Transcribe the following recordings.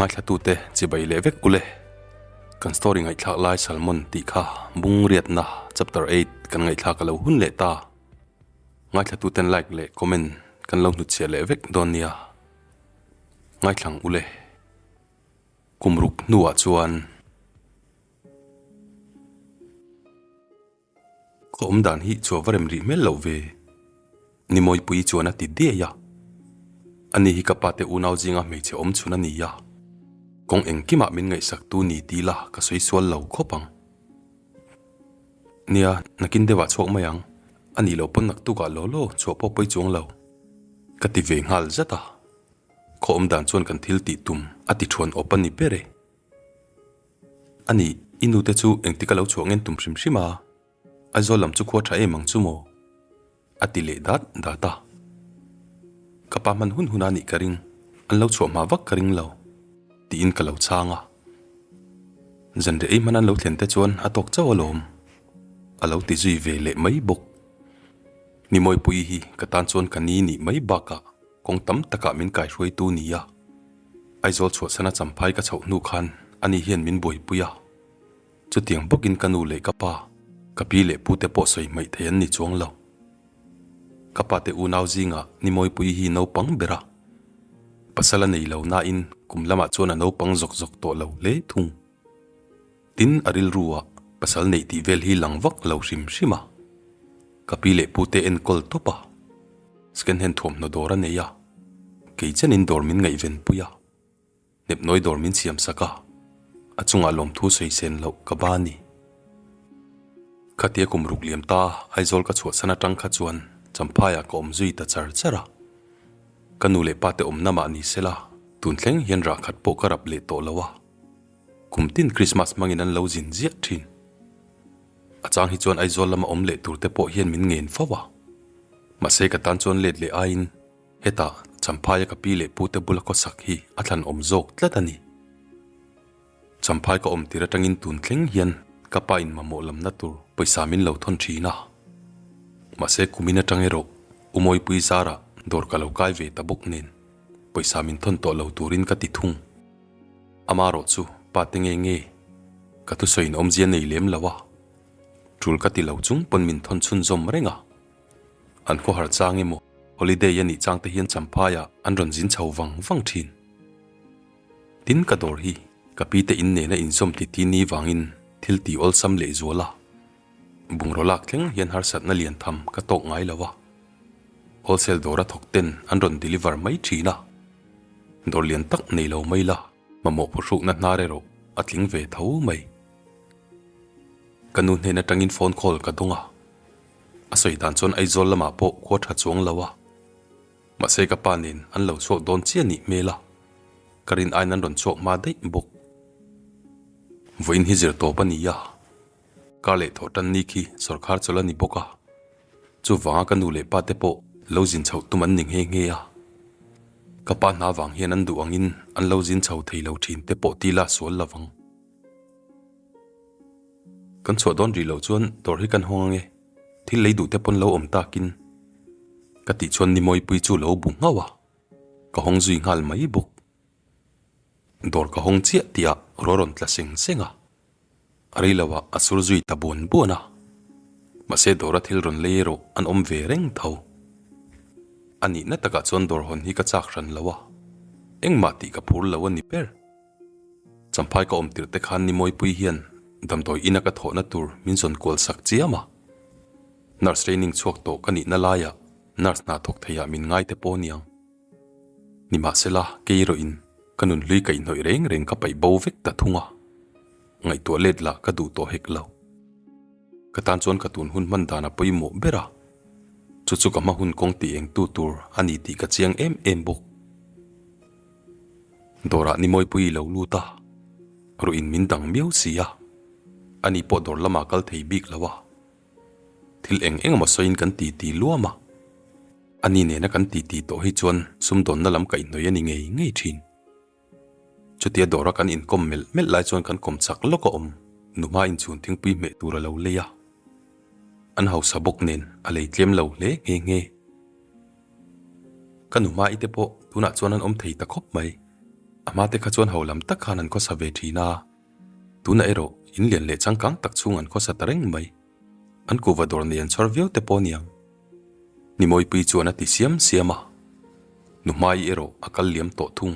Ngaithlatute chibai leh vek ule. Kan story ngaihthlak lai Salmon tih kha bung riatna chapter eight kan ngaihthlak a lo hun leh ta. Ngaithlatuten like leh comment kan lo hnutchhiah leh vek dawn nia. Ngaithlang ule. Kum ruk hnuah chuan. Ka awm dan hi chhuah va rem rih hmel loh ve. Ni Mawipui chuan a ti diai a. Ani hi ka pate unau zinga hmeichhe awm chhun a ni a. Kawng engkimah min ngaihsak tu ni ti la ka sawi sual lo khawp ang. Nia, nakin deuhah chhuak mai ang. A nih loh pawn naktukah law law chhuah pawh pawi chuang lo. Ka ti ve nghal zat a. Khaw awm dan chuan kan thil tih tum a ti thuan awp a ni ber e. A ni, i nute chu engtik a lo chhuah ngen tum hrim hrim a, Aizawl lam chu khua tha em ang chu maw? A ti leh dat dat a. Ka pa hman hun hun a nih ka ring, an lo chhuah hma vak ka ring lo, tiin ka lo chhang a. Zanriah ei hman an lo thlen te chuan a tawk chauh alawm, a lo ti zui ve leh mai bawk. Ni Mawipui hi ka tan chuan ka ni nih mai bakah Kawng tam takah min kaihruaitu ni a, Aizawl chhuahsana champhai ka chhoh hnu khan ani hian min buaipui a. Chutiang bawkin ka nu leh ka pa, ka pi leh pute pawh sawi hmaih thei an ni chuang lo. Ka pate unau zingah Nimawipui hi naupang ber a, pasal a nei lo nain kum lamah chuan a naupang zawk zawk tawh lo hle thung. Tin, a rilru ah pasal neih tih vel hi lang vak lo hrim hrim a. Ka pi leh pute enkawl tawp a, second hand thuamhnaw dawr a nei a, kei chenin dawr min ngaihven pui a, hnepnawi dawr min siam sak a, a chungah lawmthu sawi sen loh ka ba a ni. Khatia kum ruk liam ta Aizawl ka chhuahsan atang kha chuan Champhaiah ka awm zui ta char char a, ka nu leh pate awmna mah ni sela tun thleng hian rah khat pawh ka rap leh tawh lo a. Kum tin Krismas hmangin an lo zin ziah thin. A chang hi chuan Aizawl lama awm leh tur te pawh hian min ngen fo a. Mahse ka tan chuan let leh aiin hetah Champhaia ka pi leh pu te bula khawsak hi a thlan awm zawk tlat a ni. Champhai ka awm tir atangin tun thleng hian ka pa in mamawh lamna tur pawisa min lo thawn thin a. Mahse kumin atang erawh Umawipui zarah dawr ka lo kai ve ta bawk nen pawisa min thawn tawh lo turin ka ti thung. Amarawh chu pa te nge nge ka thusawi in awmzia nei lem lo a, tul ka ti lo chung pawn min thawn chhunzawm reng a. An khawhar chang emaw holiday a nih chang te hian Champhai ah an rawn zin chho vang vang thin. Tin ka dawr hi ka pi te in nena inzawm ti ti ni vangin thil ti awlsam leh zual a, bungraw lak thleng hian harsatna lian tham ka tawk ngai lo a. Wholesale dawr a thawk ten an rawn deliver mai thin a, dawr lian tak nei lo mai la mamawh phuhrukna hnar erawh a tling ve tho mai. Ka nu hnen atangin phone call ka dawng a, a sawi dan chuan Aizawl lamah pawh khua tha chuang lo a, mahse ka pa nen an lo chhuak dawn chiah nih hmel a, ka rin aiin an rawn chhuak hma daih bawk. Vawiin hi zir tawp a ni a. Kar leh thawh tan ni khi sawrkhar chawlh a ni bawk a, chuvanga ka nu leh pa te pawh lo zin chhoh tum an ni nghe nghe a. Ka pa hna vang hian an duh angin an lo zin chho thei lo thin te pawh ti la sual lo vang. Kan chhuah dawn rih loh chuan dawr hi kan hawng ange, thil lei duh te pawn lo awm takin ka tih chuan Nimawipui chu lo bu nghauh a, ka hawng zui nghal mai bawk. Dawr ka hawng chiah tihah ruah rawn tla seng seng a, a rei lo ah a sur zui ta buan buan a, mahse dawra thil rawn lei erawh an awm ve reng tho. A nihna takah chuan dawr hawn hi ka chak hran lo a, engmah tih ka phur lo a ni ber. Champhai ka awm tirh te khan Nimawipui hian damdawi ina ka thawhna tur min zawn kual sak chiam a, nurse training chhuak tawh ka nihna laiah nurse hna thawk theiah min ngai te pawh aniang. Nimahsela, kei erawhin ka nun hlui kaihhnawih reng reng ka paih bo vek ta thung a, ngaihtuah let lah ka duh tawh hek lo. Ka tan chuan ka tun hun hman dan a pawimawh ber a, chu chu ka hma hun kawng tih engtu tur a ni tih ka chiang em em bawk. Dawrah ni Mawipui i lo lut a, ruih in min dang miau si a, ani pawh dawr lamah kal thei bik lo a. Thil eng eng emaw sawiin kan ti ti luam a, ani nena kan ti ti tawh hi chuan sumdawnna lam kaihhnawih a ni ngei ngei thin. Chutia dawra kan inkawm melh melh lai chuan kan kawm chak lawk a awm, nu hma inchhun thingpui hmeh tur a lo lei a, an hausa bawk nen a lei tlem lo hle nghe nghe. Ka nu hma i te pawh tunah chuan an awm thei ta khawp mai. A hmate kha chuan ho lam tak khan an khawsa ve thin a, tunah erawh in lian leh changkang tak chhung an khawsa ta reng mai. An kuhva dawr nei an chhawr viau te pawh aniang. Nimawipui chuan a ti siam siam a, Nuhmai erawh a kal liam tawh thung.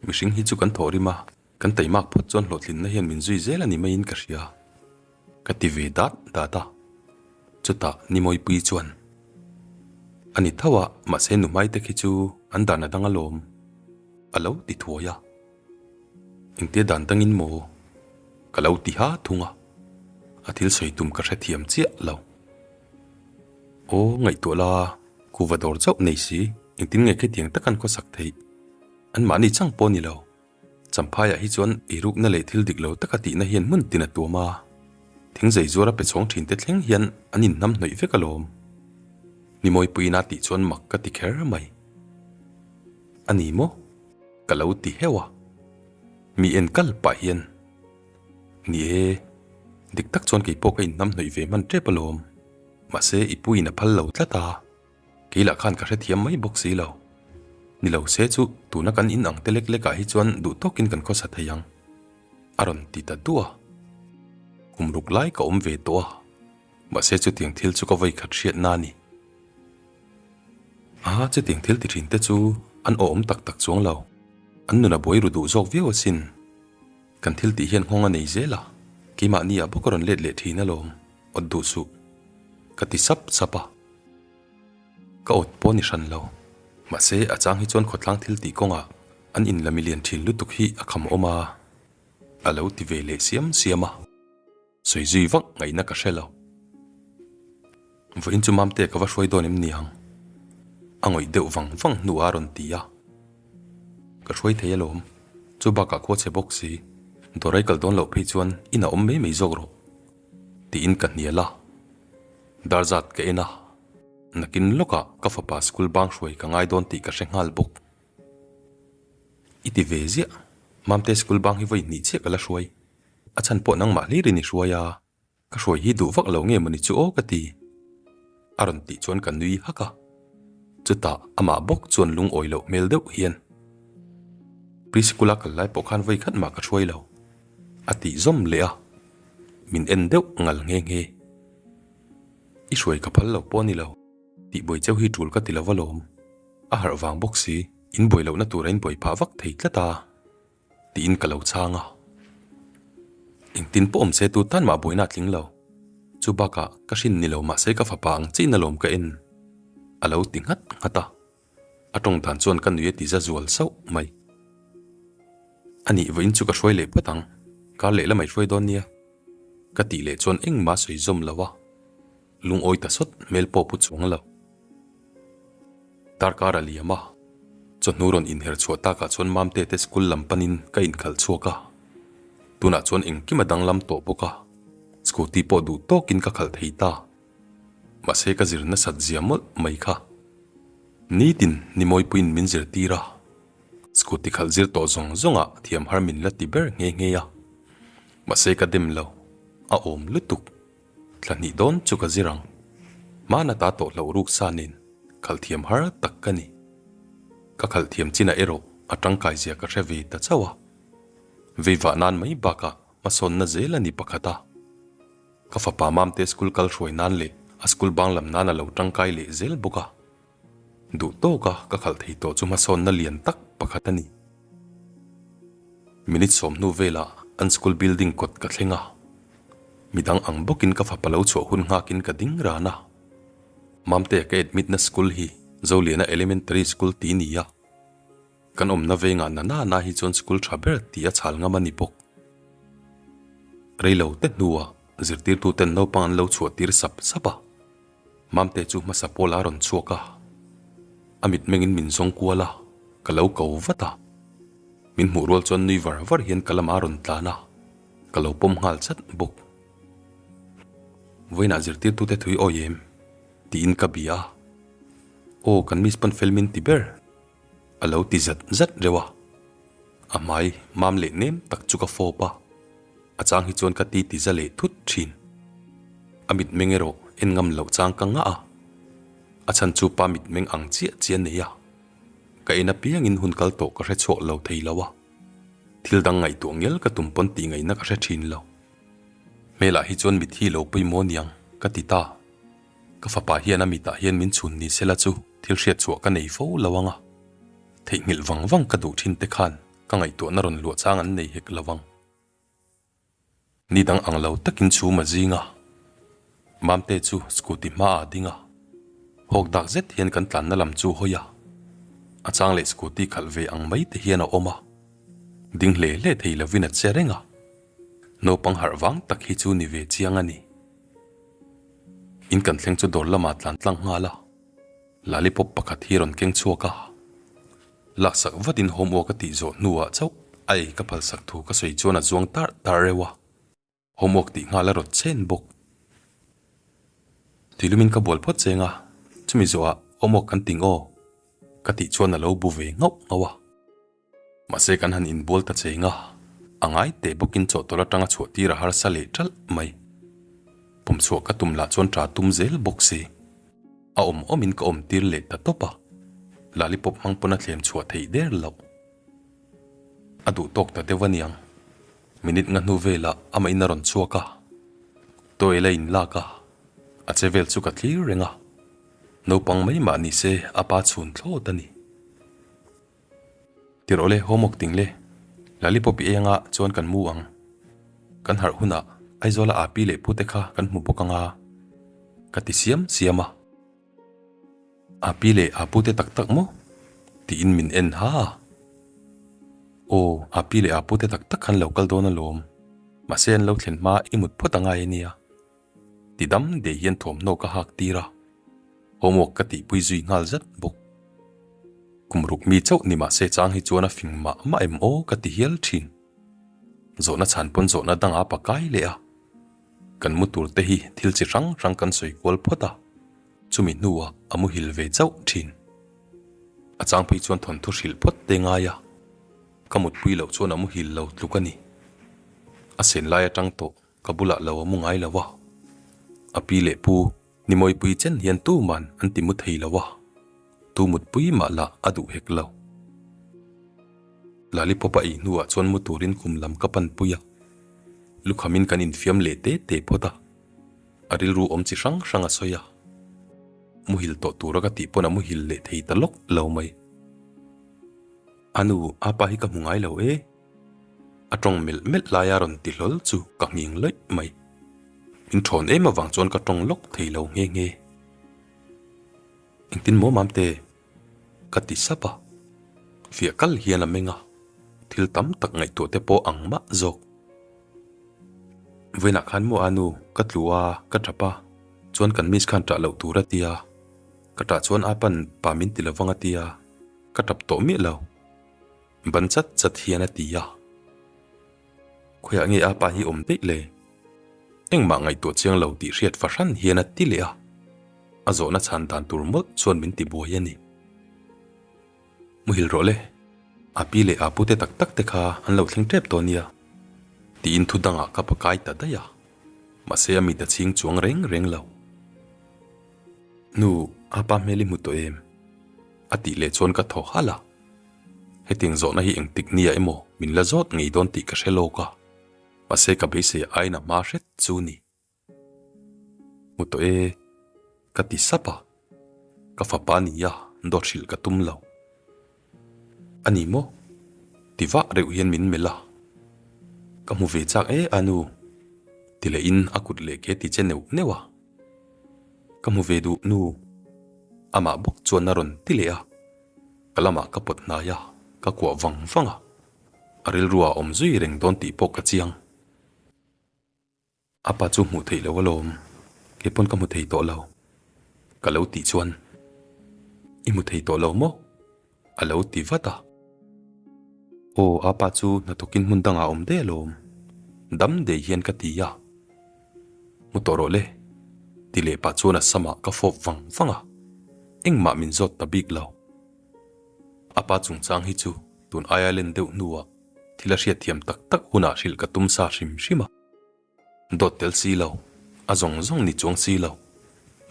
Mihring hi chu kan thawh rim a, kan taimak phawt chuan hlawhtlinna hian min zui zel a ni maiin ka hria. Ka ti ve dat dat a, chutah Nimawipui chuan, A ni tho a, mahse Nuhmai te khi chu an dan a dang alawm, a lo ti thuai a. Engtia dan dangin maw? Ka lo ti ha thung a, a thil sawi tum ka hrethiam chiah lo. Aw, ngaihtuah la, kuva dawr chauh nei si, engtin nge khitiang tak an khawsak theih? Anmahni chang pawh a ni lo. Champhaiah hi chuan eirukna leh thil dik lo taka tihna hian hmun tin a tuam a, thingzei zuara pe chhawng thinte thleng hian an inhnam hnawih vek alawm. Nimawipuiin a tih chuan mak ka ti kher mai. A ni maw? Ka lo ti heuh a, mi en kal pah hian, Ni e, dik tak chuan keipawh ka inhnam hnawih ve hman tep alawm, mahse i puiin a phal lo tlat a, kei lah khan ka hrethiam mai bawk si lo. Ni lo se chu tuna kan in ang te lek lekah hi chuan duh tawkin kan khawsa thei ang, a rawn ti ta duah a. Kum ruk lai ka awm ve tawh a, mahse chutiang thil chu ka vawikhat hriatna a ni. A, chutiang thil ti thin te chu an awhawm tak tak chuang lo. An nun a buai ru duh zawk viau asin. Kan thil tih hian nghawng a nei zel a, keimahni ah bawk a rawn let leh thin alawm, awt duh suh. Ka ti sap sap a. Ka awt pawh ni hran lo. Mahse, a chang hi chuan khawtlang thil tih kawngah an inla milian thin lutuk hi a kham awm a, a lo ti ve leh siam siam a. Sawi zui vak ngaihna ka hre lo. Vawiin chu Mamte ka va hruai dawn em ni ang? A ngawih deuh vang vang hnu a rawn ti a. Ka hruai thei alawm, chu bakah khua chhe bawk si, dawr ai kal dawn loh phei chuan inah awm mai mai zawk rawh, tiin ka hnial a. Dar zat ka en a, nakin lawkah ka fapa school bang hruai ka ngai dawn tih ka hre nghal bawk. I ti ve ziah, Mamte school bang hi vawi hnih chiah ka la hruai. A chhan pawh nangmah hlirin i hruai a, ka hruai hi duh vak lo nge mawni chu aw ka ti. A rawn tih chuan ka nui hak a, chutah amah bawk chuan lungawi loh hmel deuh hian, Pre-school a kal lai pawh khan vawi khat mah ka hruai lo, a tih zawm leh a, min en deuh ngal nghe nghe. I hruai ka phal lo pawh a ni lo, tih buai cheu hi tul ka ti lo va lawm. A harh vang bawk si, in buai lohna tura in buai phah vak thei tlat a. Tiin ka lo chhang a. Engtin pawh awm se tu tan mah buaina a tling lo. Chu bakah ka hrin ni lo mahse ka fapa ang chiin alawm ka en. A lo ti nghat nghat a. A tawng dan chuan ka nui a ti za zual sauh mai. A nih vawiin chu ka hruai leh phawt ang. Kar leh lamah i hruai dawn nia. Ka tih leh chuan engmah sawi zawm lo a. Lungawi ta sawt hmel pawh pu chuang lo. Darkar a liam a, chawhnu rawn inher chhuah takah chuan Mamte te school lam panin ka inkhalh chhuak a, tunah chuan engkim a danglam tawh bawk a, scooty pawh duh tawkin ka khalh thei ta. Mahse ka zir nasat zia mawlh mai kha. Nitin Nimawipuiin min zirtir a, scooty khalh zir tawh zawng zawngah thiam har min la ti ber nghe nghe a, mahse ka dem lo, a awm lutuk. Thla hnih dawn chu ka zir ang. Hmana ta tawh hloh ruk sa nen khalh thiam har tak ka ni. Ka khalh thiam chinah erawh a tangkai zia ka hre ve ta chauh a. Veivah nan mai bakah hmasawnna zel a ni pakhat a. Ka fapa Mamte school kal hruai nan leh a school bang lam nan a lo tangkai leh zel bawk a. Duh tawka ka khalh thei tawh chu hmasawnna lian tak pakhat a ni. Minute sawmhnu velah an school building kawt ka thleng a, midang ang bawkin ka fapa lo chhuah hun nghakin ka ding ran a. Mamtea ka admit na school hi Zoliana Elementary School ti ni a, kan awmna vengah na na na hi chuan school tha ber ti a chhal ngam a ni bawk. Reilo te hnuah zirtirtuten naupang an lo chhuah tir sap sap a. Mamte chu hmasa pawl a rawn chhuak a, a mitmengin min zawng kual a, ka lo ko vat a. Min hmuh rual chuan nui var var hian ka lamah a rawn tlan a, ka lo pawm nghal chat bawk. Vawiinah zirtirtute thui awi em? tiin ka bia a, Aw kan miss pawn fel min ti ber a lo ti zat zat reuh a, a hmai mam leh nem tak chu ka fawp a. A chang hi chuan ka ti ti za leh thut thin. A mitmeng erawh en ngam loh chang ka ngah a, a chhan chu pa mitmeng ang chiah chiah a nei a. Ka en apiangin hun kal tawh ka hre chhuak lo thei lo a, thil dang ngaihtuah ngial ka tum pawn tih ngaihna ka hre thin lo. Hmelah hi chuan mithi lo pawimawh niang ka ti ta. Ka fapa hian a mitah hian min chhun ni sela chu thil hriat chhuah ka nei fo lo ang a, theihnghilh vang vang ka duh thin te khan ka ngaihtuahna rawn luah chang an nei hek lo ang. Ni dang ang lo takin chhum a zing a, Mamte chu scooty hmaah a ding a, hawk dak zet hian kan tlanna lam chu hawi a, a chang leh scooty khalh ve ang mai te hian a awm a, ding hle hle thei lovin a che reng a, naupang harh vang tak hi chu ni ve chiang a ni. In kan thleng chu dawr lamah tlan tlang nghal a, lollipop pakhat hi rawn keng chhuak a. Laksak vatin homework a tih zawh hnuah chauh a ei ka phalsak thu ka sawi chuan a zuang tarh tarh reuh a, homework tih nghal a rawt chen bawk. Tuilumin ka bual phawt cheng a, chumi zawhah homework kan ting aw ka tih chuan a lo bu ve nghauh nghauh a. Mahse kan han inbual ta cheng a, a ngai teh bawkin chawhtawlh atanga chhuah tir a harsa leh ṭalh mai. Pawm chhuah ka tum lah chuan ṭa tum zel bawk si. A awm awmin ka awm tir leh ta tawp a, lollipop hmang pawn a thlem chhuah theih der loh. A duh tawk ta deuh aniang, minute nga hnu velah amah in a rawn chhuak a, towel a inlak a, a che vel chu ka thlir reng a, naupang mai mah ni se a pa chhun thlawt a ni. Tirh awle homework ting le, lollipop i ei anga chuan kan mu ang. Kan harh hunah Aizawla Api leh Pute kha kan hmu bawk anga ka ti siam siam a. Api leh Apute tak tak maw? tiin min en ha a. Aw, Api leh Apute tak tak khan lo kal dawn alawm, mahse an lo thlen hma i mut phawt angai ania. Ti dam dei hian thawmhnaw ka hak tir a, homework ka tihpui zui nghal zat bawk. Kum ruk mi chauh ni mahse chang hi chuan a fing mah mah em aw ka ti hial thin. Zawhna chhan pawn zawhna dangah a pakai leh a, kan mu tur te hi thil chi hrang hrang kan sawi kual phawt a, chumi hnuah a muhil ve chauh thin. A chang phei chuan thawnthu hrilh phawt te ngai a, ka mutpui loh chuan a muhil lo tluk a ni. A sen lai atang tawh. Ka bulah lo a mu ngai lo a, a pi leh pu Nimawipui chen hian tuman an ti mu thei lo a, tu mutpui mah lah a duh hek lo. Lollipop a ei hnuah chuan mu turin kum lam ka panpui a, lukhamin kan infiam leh te te phawt a, a rilru awm chi hrang hrang a sawi a, muhil tawh tura ka tih pawn a muhil leh thei ta lawk lo mai. A nu, apa hi ka hmu ngai lo e. A tawng melh melh laia rawn ti hlawl chu ka nghing lawih mai. Min thawn em avang chuan ka tawng lawk thei lo nghe nghe. Engtin maw Mamte? Ka ti sap a. Fiah kal hian a meng a, thil tam tak ngaihtuah te pawh ang mah zawk. Vawiinah khan maw a nu ka tlu a, ka tap a, chuan kan miss khan tah loh tur a tia, ka tah chuan a pan pa min ti lovang a tia, ka tap tawh miah lo. Ban chat chat hian a ti a. Khawiah nge a pa hi awm daih le? Engmah ngaihtuah chiang lo tih hriat fahran hian a ti leh a. A zawhna chhan dan tur mawlh chuan min ti buai a ni. Muhil rawh le, a pi leh a pute tak tak te kha an lo thleng tep tawh nia tiin thu dangah ka pakai ta daih a. Mahse a mit a chhing chuang reng reng lo. Nu, a pa hmel i hmu tawh em? A tih leh chuan ka thaw halh a. Hetiang zawhna hi engtik nia emaw min la zawt ngei dawn tih ka hre lawk a, mahse ka beisei aiin a hma hret chu ni. Hmu tawh e, ka ti sap a, ka fapa nia dawt hrilh ka tum lo. A ni maw? Ti vah reuh hian min melh a, ka hmu ve chak e a nu, ti lehin a kut leh ke ti che neuh neuh a, ka hmu ve duh nu, amah bawk chuan a rawn ti leh a. Ka lamah ka pawt hnai a, ka kuah vang vang a, a rilru ah awm zui reng dawn tih pawh ka chiang. A pa chu hmuh theih loh alawm, kei pawn ka hmu thei tawh lo, ka lo tih chuan, I hmu thei tawh lo maw? a lo ti vat a. Aw, a pa chu hnathawkin hmun dangah a awm daih alawm, dam dei hian ka ti a. Hmu tawh rawh le, ti leh pah chuan a samah ka fawp vang vang a, engmah min zawt ta bik lo. A pa chungchang hi chu tun aia len deuh hnuah thil a hriatthiam tak tak hunah hrilh ka tum sa hrim hrim a. Dawt tel si lo, a zawng zawng ni chuang si lo,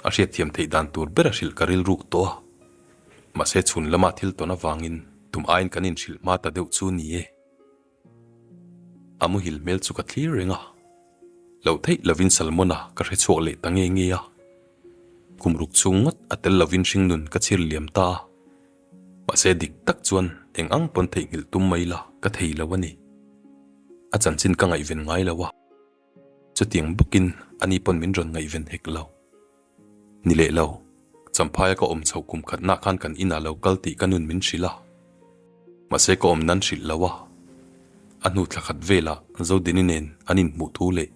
a hriatthiam theih dan tur bera hrilh ka rilruk tawh a. Mahse chhun lama thil tawn avangin tum aiin kan inhrilh hma ta deuh chu ni e. A muhil hmel chu ka thlir reng a, loh theih lovin Salmona ka hre chhuak leh ta nge nge a. Kum ruk chhung ngawt a tel lovin hringnun ka chhir liam ta a. Mahse dik tak chuan eng ang pawn theihnghilh tum mai la ka thei lo a ni. A chanchin ka ngaihven ngai lo a. Chutiang bawkin ani pawn min rawn ngaihven hek lo. Ni leh lo, Champhaia ka awm chhoh kum khatnah khan kan inah lo kal tih ka nun min hrilh a. Mahse ka awm nan hrilh lo a. A hnu thla khat velah Zodini nen an inhmuh thu leh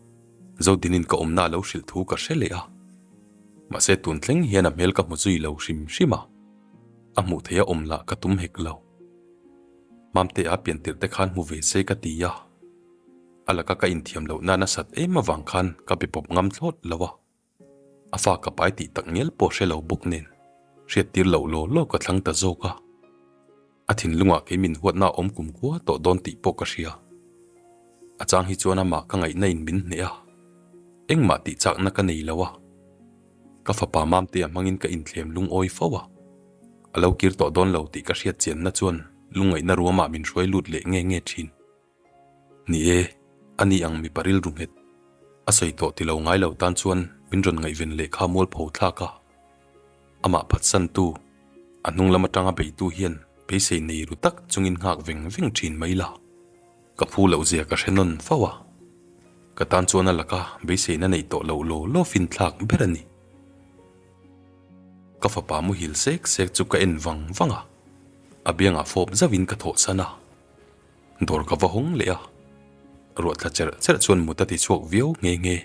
Zodinin ka awmna a lo hrilh thu ka hre leh a. Mahse tun thleng hian a hmel ka hmu zui lo hrim hrim a. A hmuh theih a awm lah ka tum hek lo. Mamte a pian tirh te khan hmu ve se ka ti a. A laka ka inthiam loh na nasat em avang khan ka be pawp ngam thlawt lo a. A fa ka pai tih tak ngial pawh hre lo bawk nen hriattir loh law law ka thlang ta zawk a. A thinlungah kei min huatna a awm kum khua tawh dawn tih pawh ka hria. A chang hi chuan amah ka ngaihna in min hneh a, engmah tih chakna ka nei lo a. Ka fapa Mamtea hmangin ka inthlem lungawi fo a, a lo kir tawh dawn lo tih ka hriat chianna chuan lungngaihna ruamah min hruai lut leh nge nge thin. Ni e, ani ang mipa rilru nghet a sawi tawh ti lo ngai lo tan chuan min rawn ngaihven leh kha mualpho thlak a. Amah phatsantu, a hnung lam atanga beitu hian beisei nei ru tak chungin nghak veng veng thin mai la. Ka phu loh zia ka hre nawn fo a, ka tan chuan a laka beiseina neih tawh loh law law fin thlak ber a ni. Ka fapa muhil sek sek chu ka en vang vang a, a biangah fawp zauhin ka thawhsan a, dawr ka va hawng leh a, ruah tla cherh cherh chuan mut a ti chhuak viau nghe nghe.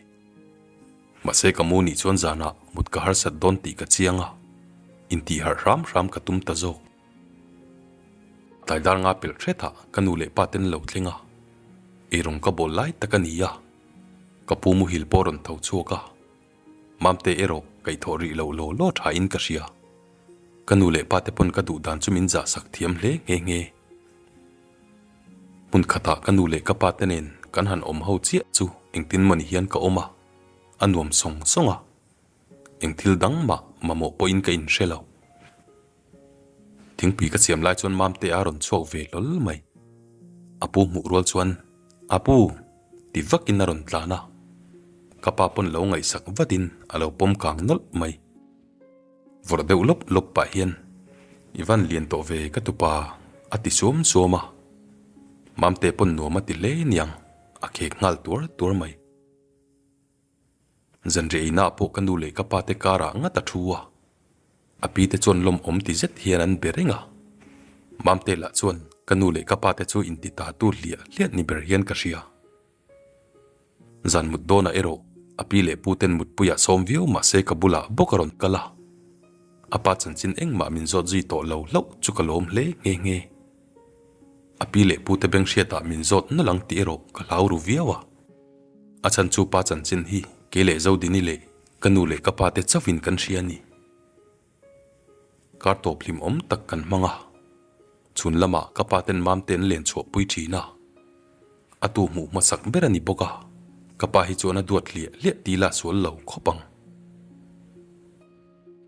Mahse ka mu nih chuan zanah mut ka harsat dawn tih ka chiang a, intihharh hram hram ka tum ta zawk. Tlai dar nga pelh hretah ka nu leh pa ten lo thleng a, eirawng ka bawl lai tak a ni a, ka pu muhil pawh rawn tho chhuak a, Mamte erawh kaihthawh rih loh law law tha in ka hria. Ka nu leh pa te pawn ka duh dan chu min zah sak thiam hle nghe nghe. Hmun khatah ka nu leh ka pa te nen kan han awm ho chiah chu engtin mawni hian ka awm a, a nuam sawng sawng a, eng thil dang mah mamawh pawhin ka inhre lo. Thingpui ka siam lai chuan Mamte a rawn chhuak ve hlawl mai. A pu hmuh rual chuan, A pu! ti vakin a rawn tlan a. Ka pa pawn lo ngaihsak vatin a lo pawm kang nawlh mai. Vawrh deuh lawp lawp pah hian, I van lian tawh ve ka tupa, a ti suam suam a. Mamte pawn nuam a ti hle niang, a khek nghal tuar tuar mai. Zanriah inah pawh ka nu leh ka pa te karah ngat a thu a, a pi te chuan lawmawm ti zet hian an be reng a. Mamte lah chuan ka nu leh ka pa te chu inti ta tu hliah hliah ni ber hian ka hria. Zan mut dawnah erawh a pi leh pu ten mutpuiah sawm viau mahse ka bulah bawk a rawn kal a, a pa chanchin engmah min zawt zui tawh lo hlauh chu ka lawm hle nghe nghe. A pi leh pu te beng hriatah min zawt nawlh ang tih erawh ka hlau ru viau a. A chhan chu pa chanchin hi kei leh Zodini leh ka nu leh ka pa te chauhin kan hria a ni. Kar tawp hlim awm tak kan hmang a, chhun lamah ka pa ten mam te an len chhuah pui thin a, a tu hmuh hmasak ber a ni bawk a, ka pa hi chuan a duat hliah hliah ti la sual lo khawp ang.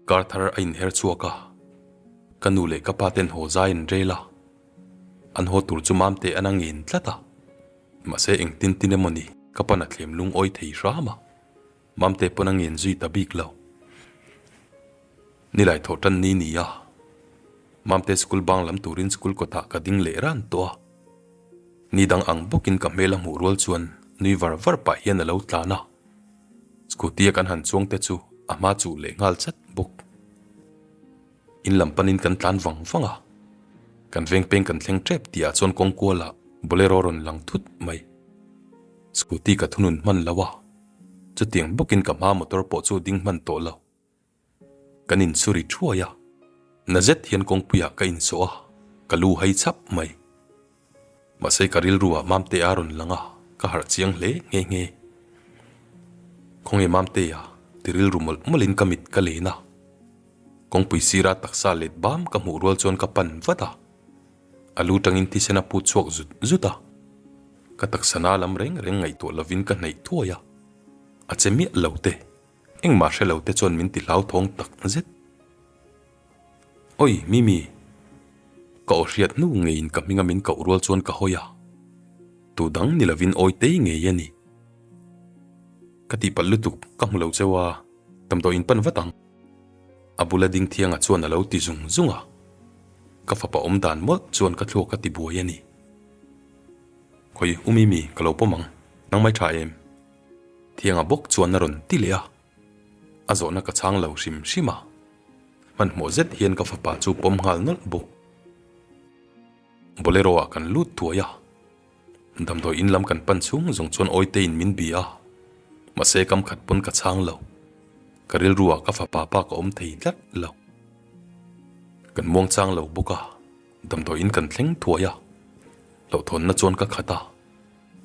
Kar thar a inher chhuak a, ka nu leh ka pa ten haw zai an rel a, an haw tur chu mam te an a ngen tlat a. Mahse engtin tin emaw ni ka pan a thlem lungawi thei hram a, Mamte pawn a ngen zui ta bik lo. Nilai thawh tan ni ni a, Mamte school bang lam turin school kawtah ka ding leh ran tawh a. Ni dang ang bawkin ka hmel a hmuh rual chuan nui var var pah hian a lo tlan a, scooty a kan han chuang te chu a hma chuh leh nghal chat bawk. In lam panin kan tlan vang vang a, kan veng peng kan thleng tep tih ah chuan kawng kualah Bolero rawn lang thut mai. Scooty ka thunun hman lo a, chutiang bawkin ka hma motor pawh chu ding hman tawh lo. Kan insuri thuai a, na zet hian kawngpuiah ka insawh a, ka lu hai chhap mai. Mahse ka rilru ah Mamte a rawn lang a, ka harh chiang hle nghe nghe. Khawnge Mamte a? ti rilru mawlh mawlhin ka mit ka len a. Kawngpui sira taksa let bam ka hmuh rual chuan ka pan vat a. A lu tangin thisen a put chhuak zut zut a. Ka taksa na lam reng reng ngaihtuah lovin ka hnaih thuai a. A che miah lo te, engmah hre lo te chuan min ti hlauthawng tak zet. Oi, Mimi! Ka aw hriat hnu ngeiin ka hminga min koh rual chuan ka hawi a. Tu dang ni lovin Awitei ngei a ni. Ka tihpalh lutuk, ka hmu lo cheu a, damdawi in pan vat ang. A bula ding thianga chuan a lo ti zung zung a. Ka fapa awm dan mawlh chuan ka thluak a ti buai a ni. Khawi, U Mimi, ka lo pawm ang. Nangmai tha em? Thianga bawk chuan a rawn ti leh a. A zawhna ka chhang lo hrim hrim a. Hmanhmawh zet hian ka fapa chu pawm nghal nawlh bawk. Bolero ah kan lut thuai a. Damdawi in lam kan pan chhung zawng chuan Awitein min bia a. Mahse kam khat pawn ka chhang lo. Ka rilru ah ka fapa pa ka awm thei tlat lo. Kan muang chang lo bawk a. Damdawi in kan thleng thuai a. Hlauhthawnna chuan ka khat a.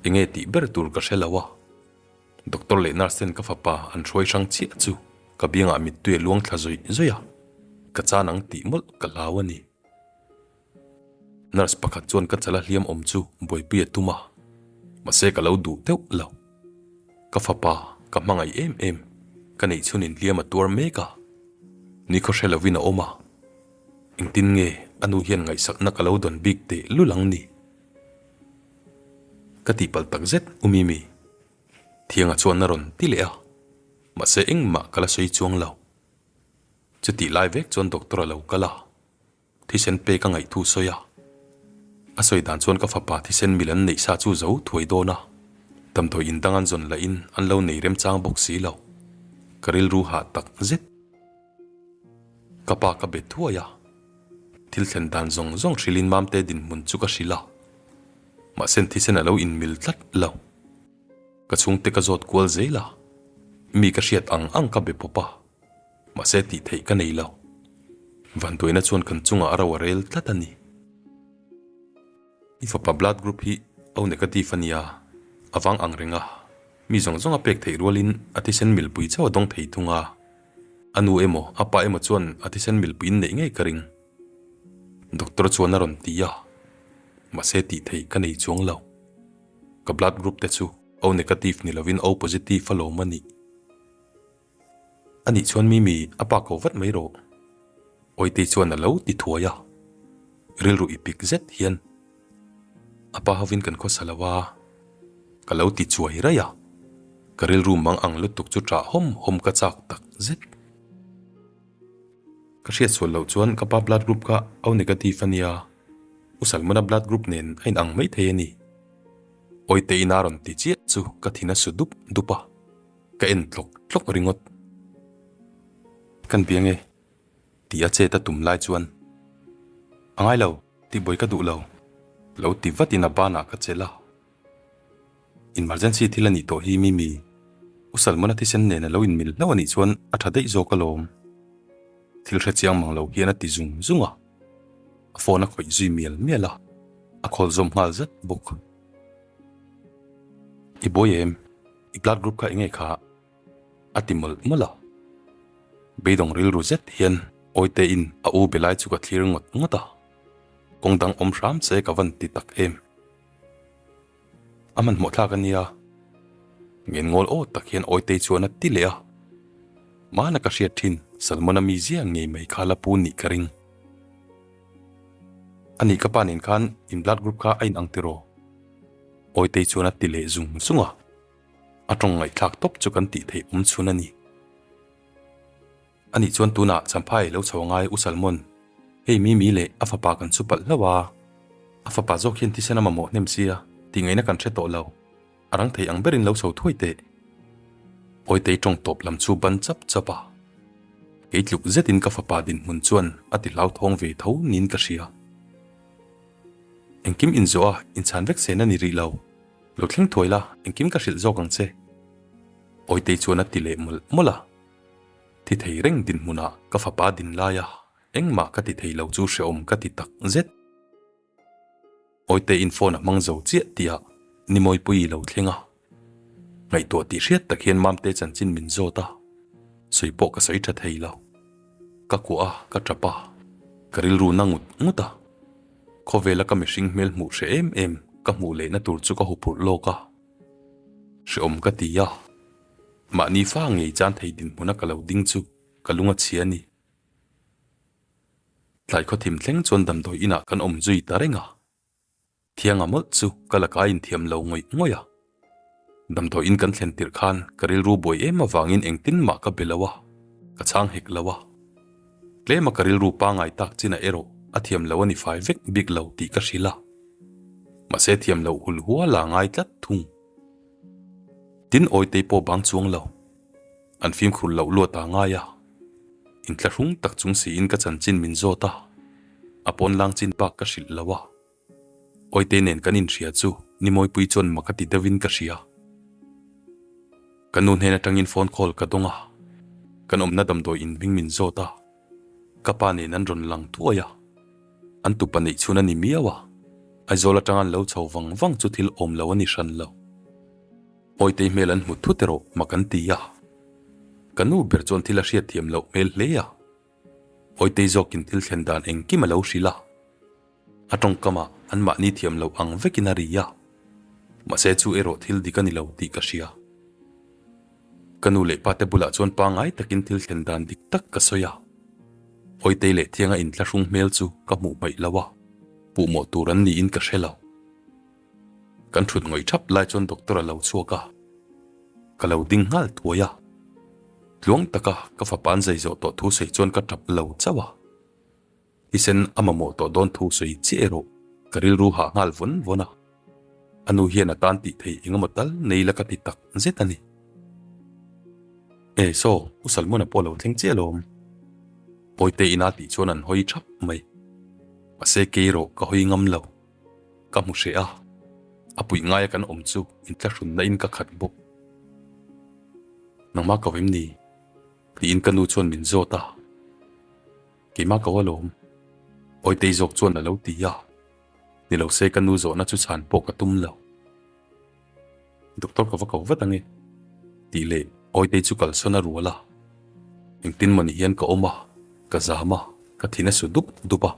Enge tih ber tur ka hre lo a. Doctor leh nurse ten ka fapa an hruai hrang chiah chu ka biangah mittui a luang thla zawih zawih a, ka chan ang tih mawlh ka hlau a ni. Nurse pakhat chuan ka chala hliam awm chu buaipui a tum a, mahse ka lo duh deuh lo. Ka fapa ka hmangaih em em, ka neih chhunin hliam a tuar mek a, nikhaw hre lovin a awm a, engtin nge a nu hian ngaihsakna ka lo dawn bik teh lul ang ni? Ka tihpalh tak zet u Mimi. Thianga chuan a rawn ti leh a, mahse engmah ka la sawi chuang lo. Chutih lai vek chuan doctor a lo kal a, thisen pek a ngaih thu sawi a. A sawi dan chuan ka fapa thisen mil an neih sa chu zo thuai dawn a, damdawi in dang an zawn lahin an lo nei remchang bawk si lo. Ka rilru hah tak zet. Ka pa ka be thuai a, thil thlen dan zawng zawng hrilhin Mamte dinhmun chu ka hrilh a, mahse thisen a lo inmil tlat lo. Ka chhungte ka zawt kual zel a, mi ka hriat ang ang ka be pawp a, mahse tih theih ka nei lo. Vanduaina chuan kan chungah a ro a rel tlat a ni. I fapa blood group hi O negative a nia, a vang ang reng a, mi zawng zawng a pek theih rualin a thisen milpui chauh a dawng thei thung a. A nu emaw a pa emaw chuan a thisen milpui in neih ngei ka ring. Doctor chuan a rawn ti a, mahse tih theih ka nei chuang lo. Ka blood group te chu O negative ni lovin O positive a lawm a nih. A nih chuan Mimi a pa ko vat mai rawh. Awitei chuan a lo ti thuai a, rilru i pik zet hian a pa hovin kan khawsa lo a, ka lo ti chuai raih a, ka rilru mang ang lutuk chu ṭah hawm hawm ka chak tak zet. Ka hriat sual loh chuan ka pa blood group kha O negative a nia, U Salmona blood group nen a inang mai thei a ni. Awiteiin a rawn ti chiah chu ka thin a su dup dup a. Ka en tlawk tlawk ringawt. Kan biang e, tih a chet a tum lai chuan, A ngai lo, tihbuai ka duh lo, lo ti vatin a banah ka chelh a. Emergency thil a nih tawh hi Mimi, U Salmona thisen nen a lo inmil hlauh a nih chuan a tha daih zawk alawm. Thil hre chiang mang lo hian a ti zung zung a, a phone a khawih zui mial mial a, a khawl zawm nghal zat bawk. I buai em? I blood group kha enge kha? A ti mawlh mawlh a. Beidawng rilru zet hian Awite in a u be lai chu ka thlir ngawt ngawt a. Kawng dang awm hram che ka van ti tak em. A hmanhmawh thlak a nia. Ngen ngawl aw tak hian Awitei chuan a ti leh a. Mahna ka hriat thin Salmona mizia ngei mai kha la pu nih ka ring. Anih ka pa nen khan in blood group kha a inang tiraw? Awitei chuan a ti leh zung zung a, a tawng ngaihthlak tawp chu kan tih theih awm chhun a ni. Anih chuan tunah Champhai lo chho angai U Salmon, hei Mimi leh a fapa kan chu palh hlauh a, a fapa zawk hian thisen a mamawh hnem sia tih ngaihna kan hre tawh lo, a rang thei ang berin lo chho thuai teh. Awitei tawng tawp lam chu ban chap chap a, kei tluk zetin ka fapa dinhmun chuan a ti hlauthawng ve tho niin ka hria. Engkim inzawh a, inchhan vek sen a ni rih lo. Lo thleng thuai la, engkim ka hrilh zawk ang che. Awitei chuan a ti leh mawlh mawlh a. Thi thei reng dinhmunah ka fapa din lai a, engmah ka ti thei lo chu hrehawm ka ti tak zet. Awiteiin phone a hmang zo chiah tih ah Nimawipui lo thleng a. Ngaihtuah tih hriat tak hian Mamte chanchin min zawt a, sawi pawh ka sawi tha thei lo. Ka kuah a, ka tap a, ka rilru na ngut ngut a. Khawvela ka mihring hmel hmuh hre em em ka hmuh lehna tur chu ka huphurh lawk a. Hreawm ka ti a, mahni fa ngei chan thei dinhmuna ka lo ding chu ka lung a chhia a ni. Tlai khawthim thleng chuan damdawi inah kan awm zui ta reng a. Thianga mawlh chu ka laka inthiam lo ngawih ngawih a. Damdawi in kan thlen tirh khan ka rilru buai em avangin engtin mah ka be lo a, ka chhang hek lo a. Tlema ka rilru pangai tak chinah erawh a thiam lo a ni fai vek bik lo tih ka hrilh a. Mahse thiam loh hul hual a ngai tlat thung. Tin Awitei pawh bang chuang lo. An fimkhur loh luat a ngai a. Inthlahrung tak chung siin ka chanchin min zawt a, a pawn lang chin bak ka hrilh lo a. Awitei nen kan inhria chu Nimawipui chuan mak a ti deuhin ka hria. Ka nu hnen atangin phone call ka dawng a, kan awmna damdawi in hming min zawt a, ka pa nen an rawn lang thuai a, an tupa neih chhun a ni miau a, Aizawl atanga an lo chho vang vang chu thil awm lo a ni hran lo. Awitei hmel an hmu thut erawh mak an ti a, ka nu ber chuan thil a hriatthiam loh hmel hle a, Awitei zawkin thil thlen dan engkim a lo hrilh a. A tawngkamah anmahni thiam loh ang vekin a ri a, mahse chu erawh thil dik a ni lo tih ka hria. Ka nu leh pate bulah chuan pangngai takin thil thlen dan dik tak ka sawi a, Awitei leh Thianga inthlahrung hmel chu ka hmuh hmaih lo a, puhmawh tur an niin ka hre lo. Kan thut ngawih thap lai chuan doctor a lo chhuak a, ka lo ding nghal thuai a, tluang taka ka fapa an zai zawh tawh thu sawi chuan ka tap lo chauh a. Thisen a mamawh tawh dawn thu sawi chiah erawh ka rilru hah nghal vawn vawn a, a nu hian a tan tih theih eng emaw tal nei la ka ti tak zet a ni. E saw, U Salmona pawh a lo thleng chiah alawm. Pawite ina tih chuan an hawi thap mai. Mahse kei erawh ka hawi ngam lo. Ka hmu hreh a, a puih ngaia kan awm chu inthlahrunna in ka khat bawk. Nangmah ko em ni? Tiin ka nu chuan min zawt a. Keimah ko alawm. Awitei zawk chuan a lo ti a, ni lo se ka nu zawhna chu chhan pawh ka tum lo. Doctor ka va ko vat ange tih leh Awitei chu kalsawn a rual a, engtin mawni hian ka awm a, ka zam a, ka thin a su dup dup a.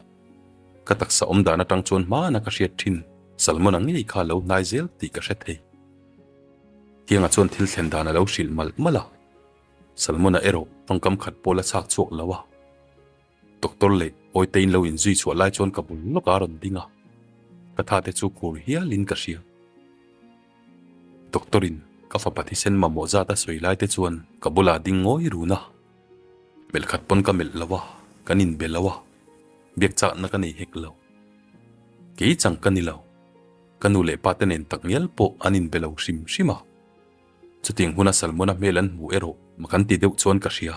Ka taksa awm dan atang chuan hmana ka hriat thin Salmon-a ngei kha a lo hnai zel tih ka hre thei. Thianga chuan thil thlen dan a lo hrilh malh malh a. Salmon-a erawh tawngkam khat pawh la chhak chhuak lo a, Doctor leh Awitein lo inzui chhuah lai chuan ka bul lawk a rawn ding a, ka tha te chu khur hialin ka hria. Doctor-in ka fapa thisen mamawh zat a sawi lai te chuan ka bulah ding ngawi run a, melh khat pawn ka melh lo a, kan inbe lo a, biak chakna ka nei hek lo. Kei chang ka ni lo, ka nu leh pa te nen takngial pawh an inbe lo hrim hrim a. Chutiang huna Salmona hmel an hmu erawh mak an ti deuh chuan ka hria.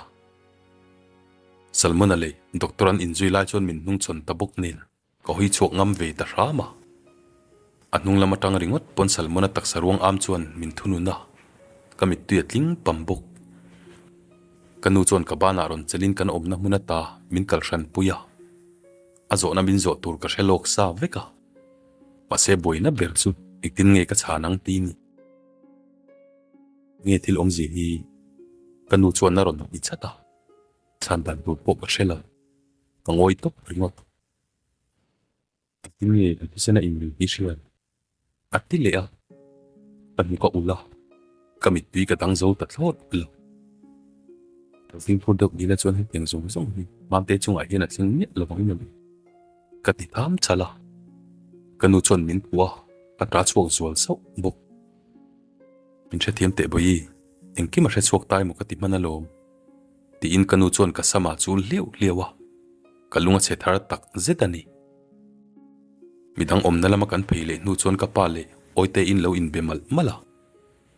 Salmona leh doctor an inzui lai chuan min hnungchhawn ta bawk nen ka hawi chhuak ngam ve ta hram a. A hnung lam atang ringawt pawn Salmona taksa ruang am chuan min thunun a, ka mittui a tling pam bawk. Ka nu chuan ka banah rawn chelin kan awmna hmun ata min kal hran pui a, a zawhna min zawh tur ka hre lawk sa vek a. Mahse buaina ber chu engtin nge ka chhan ang ti ni. Nge thil awmzia hi ka nu chuan a rawn ti chat a, chhan dan tur pawh ka hre lo, ka ngawi tawp ringawt. Engtin nge an thisen a inmil hi hriat? A ti leh a, ka hnu ka ulh a, ka mittui ka dang zo ta thlawt lo. Ka fimkhur deuh nila chuan hetiang zawng zawng hi Mamte chungah hian a thleng miah lo vang em? Ka ti tham chal a, ka nu chuan min phuah a, ka ta chhuak zual sauh bawk. Min hrethiam teh Bawihi, engkim a hre chhuak ta emaw ka ti hman alawm, tiin ka nu chuan ka sama chul hliau hliau a, ka lung a chhe thar tak zet a ni. Midang awmna lama kan phei leh hnu chuan ka pa leh Awite in lo inbe malh malh a,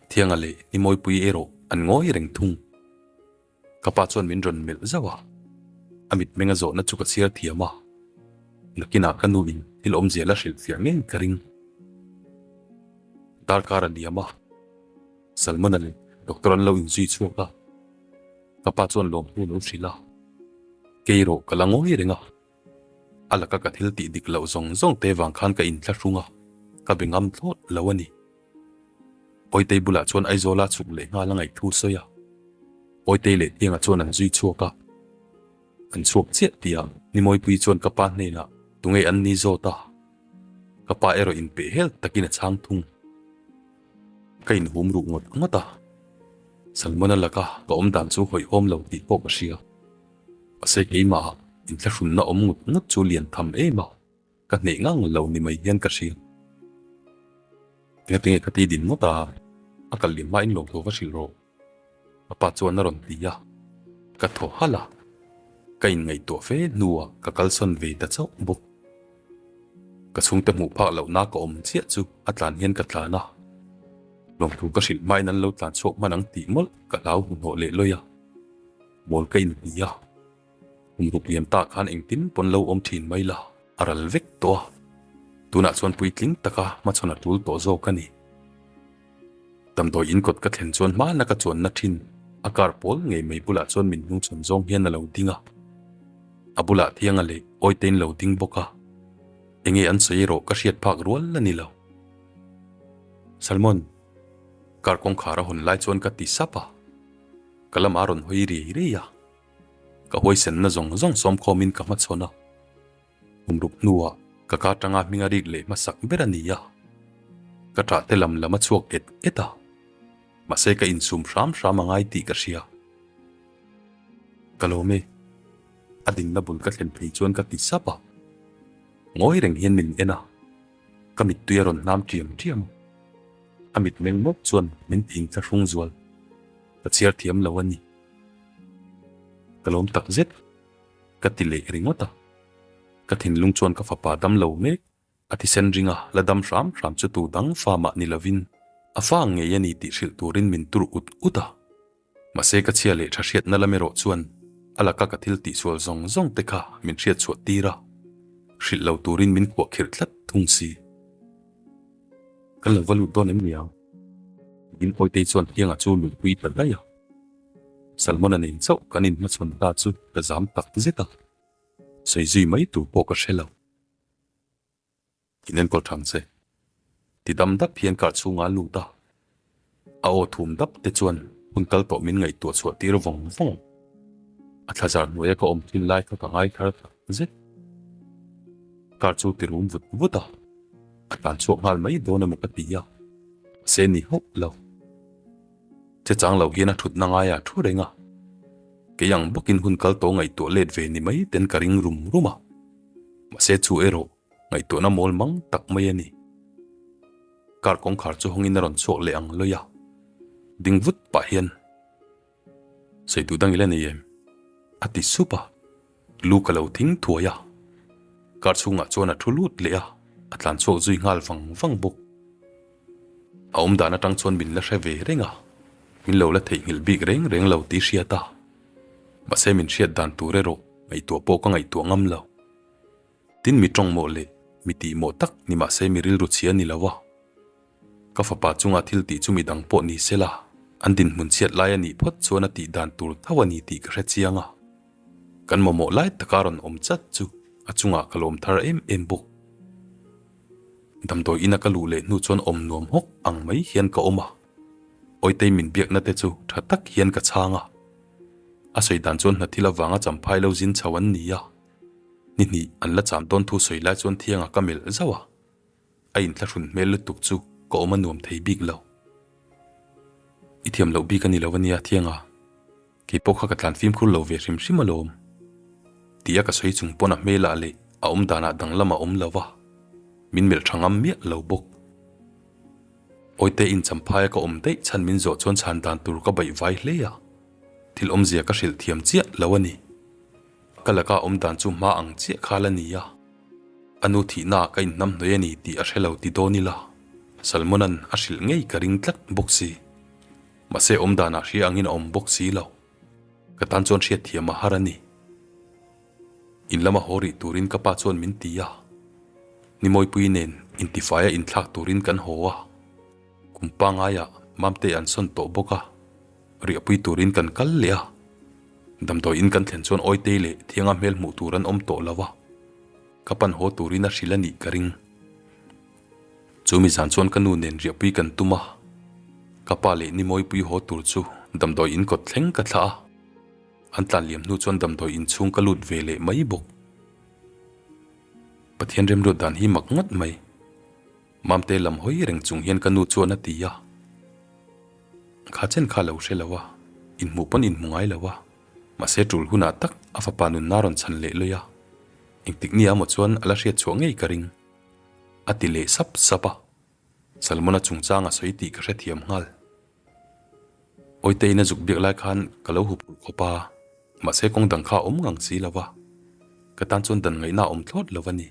Thianga leh Nimawipui erawh an ngawi reng thung. Ka pa chuan min rawn melh zauh a, a mitmeng a zawhna chu ka chhiar thiam a, nakinah ka nu in thil awmzia la hrilh fiah ngei ka ring. Darkar a liam a, Salmon-a leh doctor an lo inzui chhuak a, ka pa chuan lawmtu a lo hrilh a, kei erawh ka la ngawi reng a, a laka ka thil tih dik loh zawng zawng te vang khan ka inthlahrung a, ka be ngam thlawt lo a ni. Awitei bulah chuan Aizawla chhuk leh nghal a ngaih thu sawi a, Awitei leh Tianga chuan an zui chhuak a. An chhuak chiah tih a, Nimawipui chuan ka pa hnenah tunge an ni zawt a, ka pa erawh inpeh hel takin a chhang thung. Ka inhum ruh ngawt ngawt a, Salmona laka ka awm dan chu hawihhawm lo tih pawh ka hria. Mahse keimah. Inthlahrunna awm ngut ngut chu lian tham em a, ka hneh ngang lo ni mai hian ka hria. Engati nge ka ti din ngawt a, a kal liam hmain lawmthu va hrilh rawh. Ka pa chuan a rawn ti a, ka thaw halh a, ka inngaihtuah fe hnuah ka kalsawn ve ta chauh bawk. Ka chhungte hmuh phak lohna ka awm chiah chu a tlan hian ka tlan a, lawmthu ka hrilh hmain an lo tlan chhuak hman ang tih mawlh ka hlau hmuhnawh leh lawi a, mawl ka inti a. Kum ruk liam ta khan engtin pawn lo awm thin mai la, a ral vek tawh a. Tunah chuan puitling taka hmachhawn a tul tawh zawk a ni. Damdawi in kawt ka thlen chuan hmana ka chuanna thin a car pawl ngei mai bulah chuan min hnungchhawn zawng hian a lo ding a. A bulah thianga leh Awitein lo ding bawk a. Enge an sawi erawh ka hriat phak rual a ni lo. Salmon, car kawngkhar a hawn lai chuan ka ti sap a. Ka lamah a rawn hawi riai riai a. Ka huaisenna zawng zawng sawmkhawmin ka hmachhawn a. Kum ruk hnuah ka ka tanga hming a rik leh hmasak ber a ni a. Ka ṭah te lam lam a chhuak et et a. Mahse ka insum hram hram a ngai tih ka hria. Ka lawm e. A dinna bul ka thlen phei chuan ka ti sap a. Ngawi reng hian min en a. Ka mittui a rawn hnam ṭiam ṭiam a. A mitmeng mawp chuan min ti inthlahrung zual. Ka chhiar thiam lo a ni. Ka lawm tak zet. Ka ti leh ringawt a. Ka thinlung chuan ka fapa dam lo mek, a thisen ringa la dam hram hram chu tu dang fa mah ni lovin a fa ngei a ni tih hrilh turin min tur ut ut a. Mahse ka chhia leh tha hriatna lam erawh chuan a laka ka thil tihsual zawng zawng te kha min hriat chhuah tir a, hrilh lo turin min kuah khirh tlat thung si. Kan lo va lut dawn em niang? Tiin Awitei chuan Thianga chu luhpui ta daih a. Salmon-a nen chauh kan inhmachhawn ta chu ka zam tak zet a, sawi zui mai tur pawh ka hre lo. In enkawl thang che. Ti dam dap hian car chhungah a lut a, a aw thum dap te chuan hun kal tawh min ngaihtuah chhuah tir vawng vawng. A thlazar hnuaia ka awm thin lai kha ka ngai thar tak zet. Car chu ti rum vut vut a, a tlan chhuak nghal mai dawn emaw ka ti a, mahse ni hauh lo. Che chang lo hian a thutna ngaiah thu reng a, kei ang bawkin hun kal tawh ngaihtuah let ve ni mai ten ka ring rum rum a, mahse chu erawh ngaihtuahna mawl mang tak mai a ni. Car kawngkhar chu hawngin a rawn chhuak leh ang lawi a, ding vut pah hian, Sawi duh dang i la nei em? a ti sup a, lu ka lo thing thuai a, car chhungah chuan a thu lut leh a, a tlan chhuak zui nghal vang vang bawk. A awm dan atang chuan min la hre ve reng a, min lo la theihnghilh bik reng reng lo tih hriat a. Mahse min hriat dan tur erawh ngaihtuah pawh ka ngaihtuah ngam lo. Tin mi tawngmawh leh mi tihmawh tak ni mahse mi rilru chhia ni lo a. Ka fapa chunga thil tih chu mi dang pawh ni se la, an dinhmun chhiat lai a nih phawt chuan a tih dan tur tho a ni tih ka hre chiang a. Kan mamawh lai taka rawn awm chat chu a chungah ka lawm thar em em bawk. Damdawi ina ka luh leh hnu chuan awm nuam hawk ang mai hian ka awm a, Awitei min biakna te chu tha tak hian ka chhang a. A sawi dan chuan hna thil avanga champhai lo zin chho an ni a, ni hnih an la cham dawn thu sawi lai chuan thianga ka melh zauh a, a inthlahrun hmel lutuk chu ka awm a nuam thei bik lo. I thiam loh bik a ni lo a nia Thianga. Kei pawh kha ka tlan fimkhur lo ve hrim hrim alawm. Tia ka sawi chung pawn a hmelah leh a awm danah danglam a awm lo va, min melh tha ngam miah lo bawk. Awite in champhaia ka awm daih chhan min zawh chuan chhan dan tur ka baih vai hle a, thil awmzia ka hrilh thiam chiah lo a ni. Ka laka awm dan chu hma ang chiah kha la ni a, a nu thihnaah ka inhnamhnawih a ni tih a hre lo ti dawn ila, Salmona'n a hrilh ngei ka ring tlat bawk si. Mahse awm danah hria angin a awm bawk si lo. Ka tan chuan hriatthiam a har a ni. In lama haw rih turin ka pa chuan min ti a. Nimawipui nen intifaia inthlak turin kan haw a. Kum pangaiah Mamte an sawn tawh bawk a, riahpui turin kan kal leh a. Damdawi in kan thlen chuan Awitei leh Thianga hmel hmuh tur an awm tawh lo a. Ka pan haw turin a hrilh a nih ka ring. Chumi zan chuan ka nu nen riahpui kan tum a, ka pa leh Nimawipui haw tur chu damdawi in kawt thleng ka thlah a, an tlan liam hnu chuan damdawi in chhung ka lut ve leh mai bawk. Pathian remruat dan hi mak ngawt mai. Mamte lam hawi reng chung hian ka nu chuan a ti a, Kha chen kha lo hre lo a, inhmuh pawn inhmu ngai lo a. Mahse tul hunah tak a fapa nunna rawn chhan leh lawih a, engtik nia maw chuan a la hriat chhuah ngei ka ring. A ti leh sap sap a, Salmona chungchang a sawi tih ka hrethiam nghal. Awitein a zuk biak lai khan ka lo huphurh khawp a, mahse kawng dang kha a awm ngang si lo va, ka tan chuan dan ngaihna a awm thlawt lo a ni,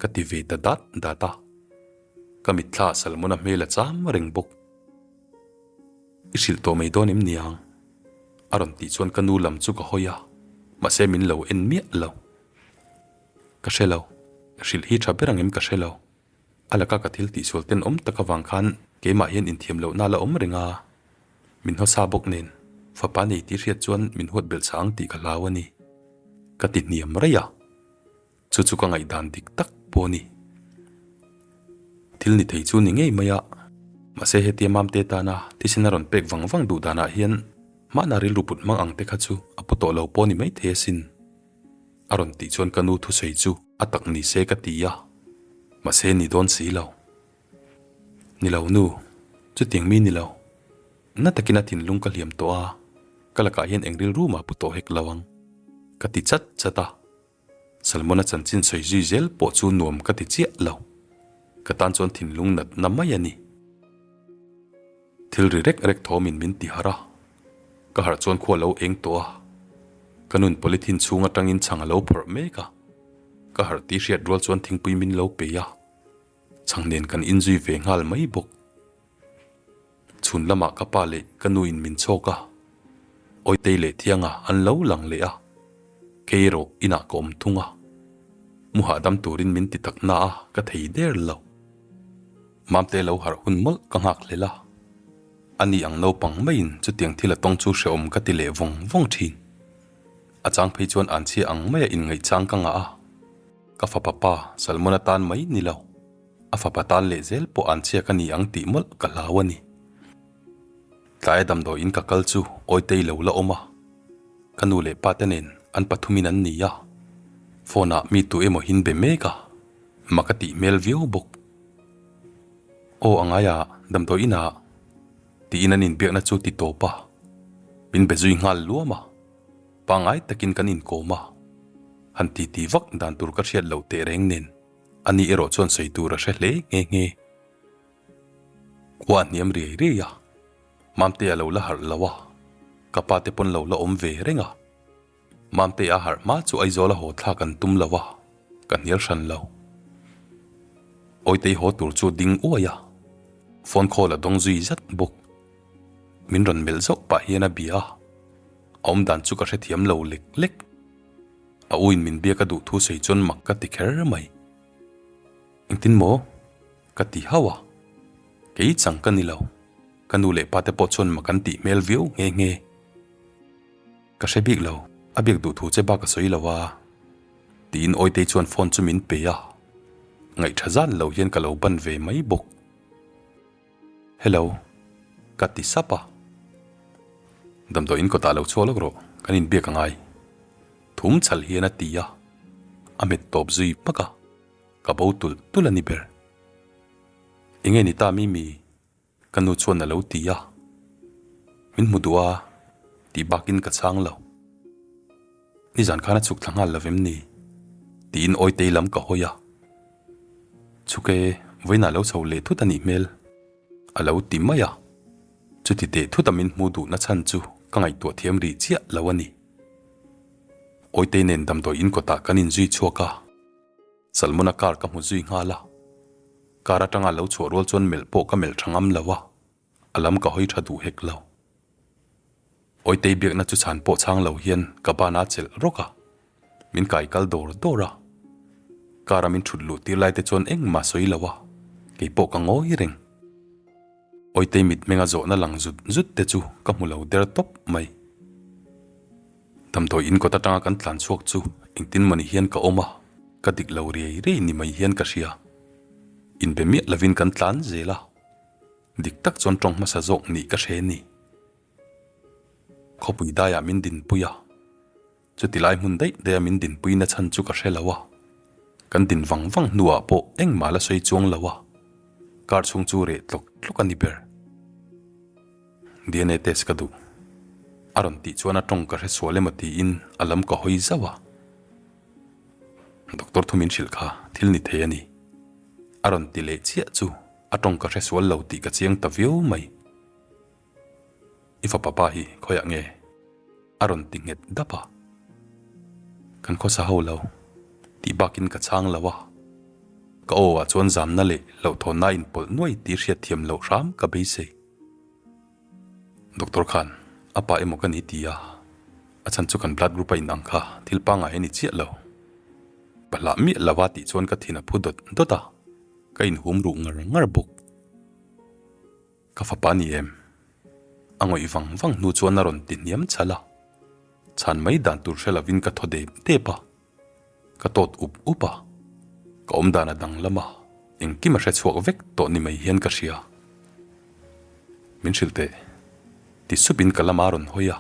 ka ti ve ta dat dat a. Ka mitthla Salmona hmel a cham reng bawk. I hrilh tawh mai dawn em niang? A rawn tih chuan ka nu lam chu ka hawi a, mahse min lo en miah lo. Ka hre lo, hrilh hi tha ber ang em ka hre lo. A laka ka thil tihsual tenawm tak avang khan keimah hian inthiam lohna la awm reng a, min hawsa bawk nen fapa nei tih hriat chuan min huat belh chah ang tih ka hlau a ni. Ka ti hniam raih a, chu chu ka ngaihdan dik tak pawh a ni. Thil ni thei chu ni ngei mai a, mahse hetia Mamte tana thisen a rawn pek vang vang duh danah hian hmana rilru put hmang ang te kha chu a pu tawh lo pawh ni maithei asin. A rawn tih chuan ka nu thusawi chu a tak ni se ka ti a, mahse ni dawn si lo. Ni lo nu, chutiang mi ni lo. Na takin a thinlung ka hliam tawh a, ka lakah hian eng rilru mah pu tawh hek lo ang, ka ti chat chat a. Salmona chanchin sawi zui zel pawh chu nuam ka ti chiah lo. Ka tan chuan thinlung natna mai a ni. Thil ri rek rek thawmin min ti harh a, ka harh chuan khua lo eng tawh a, ka nun polythene chhung atangin chhang a lo phawrh mek a, ka harh tih hriat rual chuan thingpui min lo pe a, chhang nen kan inzui ve nghal mai bawk. Chhun lamah ka pa leh ka nu in min chhawk a, Awitei leh Thianga an lo lang leh a, kei erawh inah ka awm thung a, mu hahdam turin min ti tak na a ka thei der lo. Mamte lo harh hun mawlh ka nghak hlel a, ani ang naupang maiin chutiang thil a tawng chu hrehawm ka ti leh vawng vawng thin. A chang phei chuan an chhia ang maia inngaih chang ka ngah a, ka fapa pa Salmon atan mai ni lo, a fapa tan leh zel pawh an chhia ka ni ang tih mawlh ka hlau a ni. Tlaia damdawiin ka kal chu Awitei lo la awm a, ka nu leh pa te nen an pathumin an ni a, phone ah mi tu emaw hin be mek a, mak a tih hmel viau bawk. Aw a ngai a, damdawi inah tiin an inbiakna chu ti tawp a, min be zui nghal luam a, pangngai takin kan inkawm a, han titi vak dan tur ka hriat loh teh reng nen ani erawh chuan sawi tur a hre hle nghe nghe. Khua a hniam riai riai a, Mamte a lo la harh lo a, ka pa te pawn lo la awm ve reng a. Mamte a harh hma chu Aizawl a haw thlak an tum lo a, ka hnial hran lo. Awitei haw tur chu ding uai a, phone call a dawng zui zat bawk. Min rawn melh zauh pah hian a bia a, a awmdan chu ka hrethiam lo lek lek. A uin min biak a duh thu sawi chuan mak ka ti kher mai. Engtin maw? Ka ti hauh a, kei chang ka ni lo, ka nu leh pa te pawh chuan mak an tih hmel viau nghe nghe. Ka hre bik lo, a biak duh thu che bak a sawi lo a, tiin Awitei chuan phone chu min pe a, ngaihṭha zan lo hian ka lo ban ve mai bawk. Hello, ka ti sap a. Damdawiin kawtah lo chhuak lawk rawh, kan inbiak a ngai. Thum chhal hian a ti a, a hmet tawp zui hmak a, ka bo tulh tulh a ni ber. Enge ni ta Mimi? Ka nu chuan a lo ti a, Min hmu duh a, tih bakin ka chhang lo. Nizan khan a chhuk thla nghal lo vem ni? Tiin Awitei lam ka hawi a. Chhuk e, vawiinah lo chho leh thut a nih hmel, a lo ti mai a. Chuti teh thuta min hmu duhna chhan chu ka ngaihtuah thiam rih chiah lo a ni. Awitei nen damdawi in kawtah kan inzui chhuak a. Salmona car ka hmu zui nghal a, car atanga lo chhuah rual chuan melh pawh ka melh tha ngam lo a, a lam ka hawi tha duh hek lo. Awitei biakna chu chhan pawh chhang lo hian ka ban a chelh rawk a, min kai kal dawr dawr a. Car a min thut luh tir lai te chuan engmah sawi lo a, kei pawh ka ngawi reng. Awitei mitmenga zawhna lang zut zut te chu ka hmu lo der tawp mai. Damdawi in kawt atanga kan tlan chhuak chu engtin mawni hian ka awm a, ka dik lo riai riai ni mai hian ka hria. Inbe miah lovin kan tlan zel a, dik tak chuan tawng hmasa zawk nih ka hre ni. Khawpui daiah min dinpui a. Chuti lai hmun daih daiha min dinpui na chhan chu ka hre lo a, kan din vang vang hnuah pawh engmah la sawi chuang lo a, car chhung chu reh tlawk tlawk a ni ber. Dna test ka duh. A rawn tih chuan a tawng ka hre sual emaw tiin a lam ka hawi zauh a. Doctor thu min hrilh kha thil ni thei a ni. A rawn ti leh chiah chu a tawng ka hre sual lo tih ka chiang ta viau mai. I fapa pa hi khawiah nge? A rawn ti nghet dap a. Kan khawsa ho lo tih bakin ka chhang lo a. Ka aw ah chuan zamna leh hlauhthawnna inpawlh nuai tih hriatthiam loh hram ka beisei. Doctor khan a pa emaw ka ni ti a, a chhan chu kan blood group a inang kha thil pangngai a ni chiah lo. Pahlah miah lo a tih chuan ka thin a phu dawt dawt a, ka inhum ruh ngar ngar bawk. Ka fapa ni em? A ngawih vang vang hnu chuan a rawn ti hniam chhal a, chhan mai dan tur hre lovin ka thaw dep dep a. Ka tawt up up a, ka awm dan a danglam a, engkim a hre chhuak vek tawh ni mai hian ka hria. Min hrilh teh, ti supin ka lama rawn hawi a,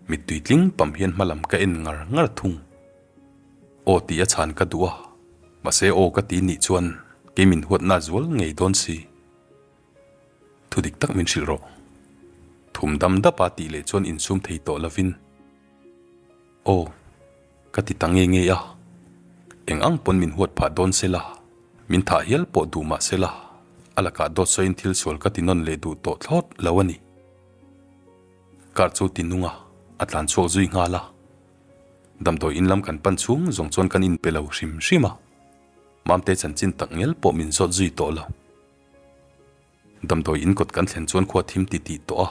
mittui tling pam hian hma lam ka en ngar ngar thung. Aw tih a chhan ka duh a, mahse aw ka ti nih chuan kei min huatna zual ngei dawn si. Thu dik tak min hrilh rawh. Thum dam dapa tih leh chuan insum thei tawh lovin. Aw, ka ti ta nge nge a. Eng ang pawn min huat phah dawn se la, min thah hial pawh duh mah se la, a lakah dawt sawiin thil sual ka ti nawn leh duh tawh thlawt lo a ni. Car chu ti nung a, a tlan chhuak zui nghal a. Damdawi in lam kan pan chhung zawng chuan kan inpe lo hrim hrim a. Mamte chanchin tak ngel pawh min zawt zui tawh lo. Damdawi in kawt kan thlen chuan khua thim ti tih tawh a,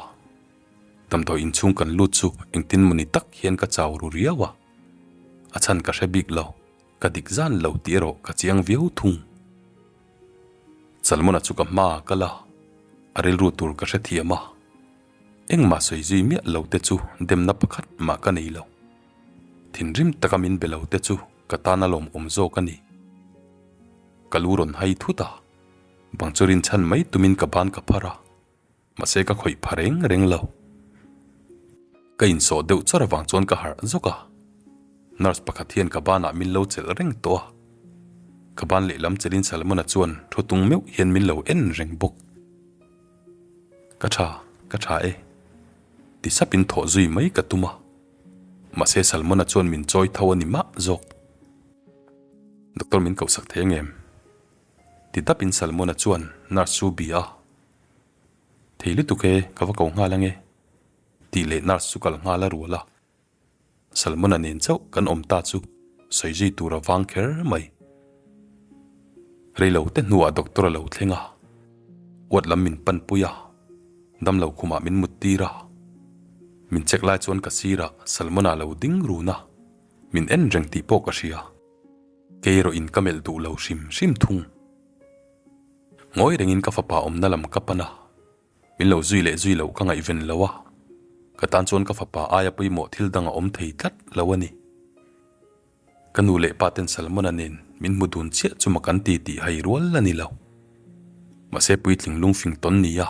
damdawi in chhung kan lut chu engtin mawni tak hian ka chau ru riau a, a chhan ka hre bik lo, ka dik zan lo tih erawh ka chiang viau thung. Salmona chu ka hma a kal a, a rilru tur ka hrethiam a, engmah sawi zui miah lo te chu demna pakhat mah ka nei lo. Thinrim taka min be lo te chu ka tan a lawmawm zawk a ni. Ka lu rawn hai thut a. Bang chu rinchhan mai tumin ka ban ka phar a, mahse ka khawih pha reng reng lo. Ka insawh deuh char avang chuan ka harh zawk a, nurse pakhat hian ka banah min lo chelh reng tawh a. Ka ban lehlam chelhin Salmona chuan thu tung meuh hian min lo en reng bawk. Ka tha, ka tha e, ti sapin thawh zui mai ka tum a, mahse Salmona chuan min chawi tho a ni mah zawk. Doctor min kohsak thei ang em? Ti dapin Salmona chuan nurse chu bia a, Thei lutuk e, ka va ko nghal ange, tih leh nurse chu kal nghal a rual a. Salmona nen chauh kan awm ta chu sawi zui tur a vang kher mai. Reilo te hnuah doctor a lo thleng a, uat lam min panpui a, damlo khumah min mut tir a. Min check lai chuan ka sirah Salmona lo ding run a, min en reng tih pawh ka hria. Kei erawh in ka melh duh lo hrim hrim thung. Ngawi rengin ka fapa awmna lam ka pan a, min lo zui leh zui loh ka ngaihven lo a, ka tan chuan ka fapa aia pawimawh thil dang a awm thei tlat lo a ni. Ka nu leh pa ten Salmona nen min hmu dun chiah chu mak an ti tih hai rual a ni lo. Mahse puitling lungfing tawn ni a,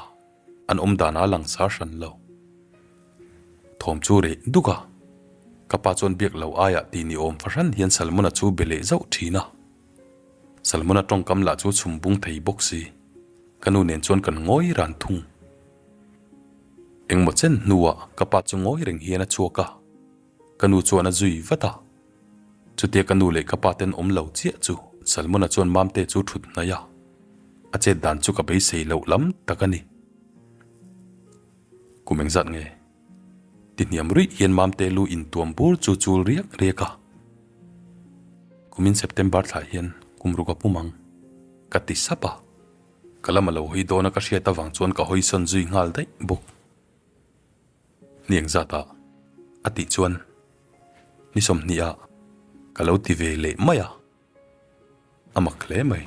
An awm danah a langsar hran lo. Thawm chu reh duk a, ka pa chuan biak lo aiah ti ni awm fahran hian Salmona chu be leh zauh thin a. Salmona tawngkam lah chu chhum bung thei bawk si, ka nu nen chuan kan ngawi ran thung. Engmaw chen hnuah ka pa chu ngawi reng hian a chhuak a, Ka nu chuan a zui vat a, chutia ka nu leh ka pa ten awm lo chiah chu Salmona chuan Mamte chu thut hnaih a, a chet dan chu ka beisei loh lam tak a ni. Kum engzat nge? Ti hniam ruih hian Mamte lu intuam bur chu chul riak riak a. Kumin September thlah hian kum ruk a pum ang, ka ti sap a. Ka lam a lo hawi dawn a ka hriat avang chuan ka hawi sawn zui nghal daih bawk. Ni engzat ah a tih chuan ni 20 ah ka lo ti ve leh mai a, a mak hle mai.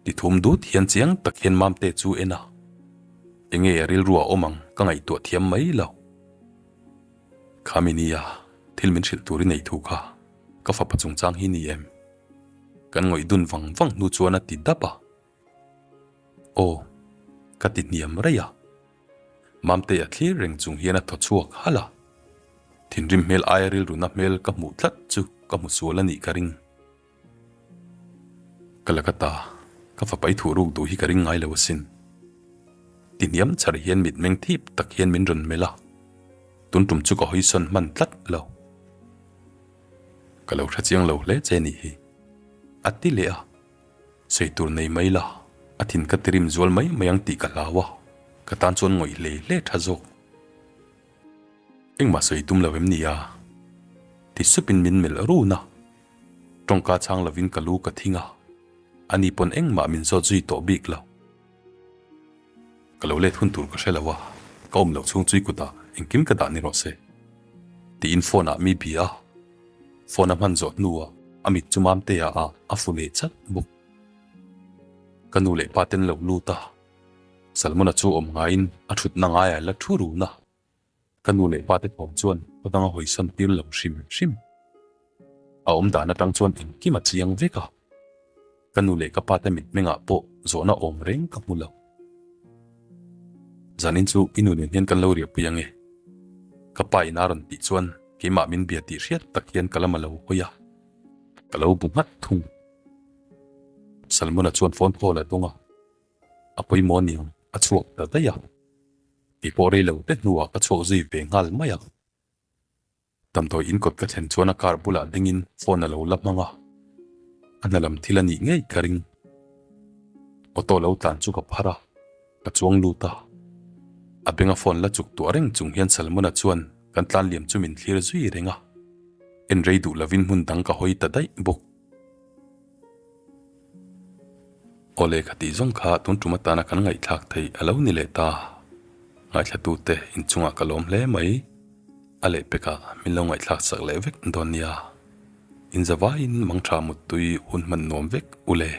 Ti thum dut hian chiang tak hian Mamte chu en a, enge a rilru a awm ang ka ngaihtuah thiam mai lo. Khami nia thil min hrilh tur i nei thu kha ka fapa chungchang hi ni em? Kan ngawih dun vang vang hnu chuan a ti dap a. Aw, ka ti hniam raih a. Mamte a thlir reng chung hian a thaw chhuak halh a. Thinrim hmel aia rilruna hmel ka hmuh tlat chu ka hmu sual a nih ka ring. Ka la ka ta, ka fapa i thuh ruk duh hi ka ring ngai lo asin. Ti hniam chhar hian mitmeng thip tak hian min rawn melh a. Tun tum chu ka hawisawn hman tlat lo. Ka lo hre chiang lo hle che nih hi. A ti leh a, sawi tur nei mai la, a thin ka tirim zual mai mai ang tih ka hlau a, ka tan chuan ngawih hlei hle tha zawk. Engmah sawi tum lo em ni a? Ti supin min melh run a, tawngka chhang lovin ka lu ka thing a, ani pawn engmah min zawt zui tawh bik lo. Ka lo let hun tur ka hre lo a, ka awm loh chhung chui kutah engkim ka dah ni rawh se. Tiin phone ah mi bia a, phone a hman zawh hnuah a mit chu Mamtea ah a fu leh chat bawk. Ka nu leh pa ten lo lut a, Salmona chu awm ngaiin a thutna ngaiah la thu run a. Ka nu leh pa te thawm chuan khaw danga hawisawn tir lo hrim hrim. A awm dan atang chuan engkim a chiang vek a. Ka nu leh ka pa te mitmengah pawh zawhna awm reng ka hmu lo. Zanin chu i nu nen hian kan lo riahpui ange. Ka pa in a rawn tih chuan keimah min bia tih hriat tak hian ka lam a lo hawi a. Ka lo bu nghat thung. Salmona chuan phone call a dawng a. A pawimawh aniang a chhuak ta daih a. Kei pawh rei lo te hnuah ka chhuak zui ve nghal mai a. Damdawi in kawt ka thlen chuan a car bulah dingin phone a lo la hmang a, a hna lam thil a nih ngei ka ring. Auto lo tlan chu ka phar a, ka chuang lut a. A benga phone la chuk tuah reng chung hian Salmona chuan kan tlan liam chu min thlir zui reng a, en rei duh lovin hmun dang ka hawi ta daih bawk. Aw lehkha tih zawng kha tun tum atana kan ngaihthlak theih a lo ni leh ta. Ngaithlatute inchungah ka lawm hle mai. A lehpekah min lo ngaihthlak sak leh vek dawn nia. Inzavaiin mangtha muttui hun hman nuam vek u le.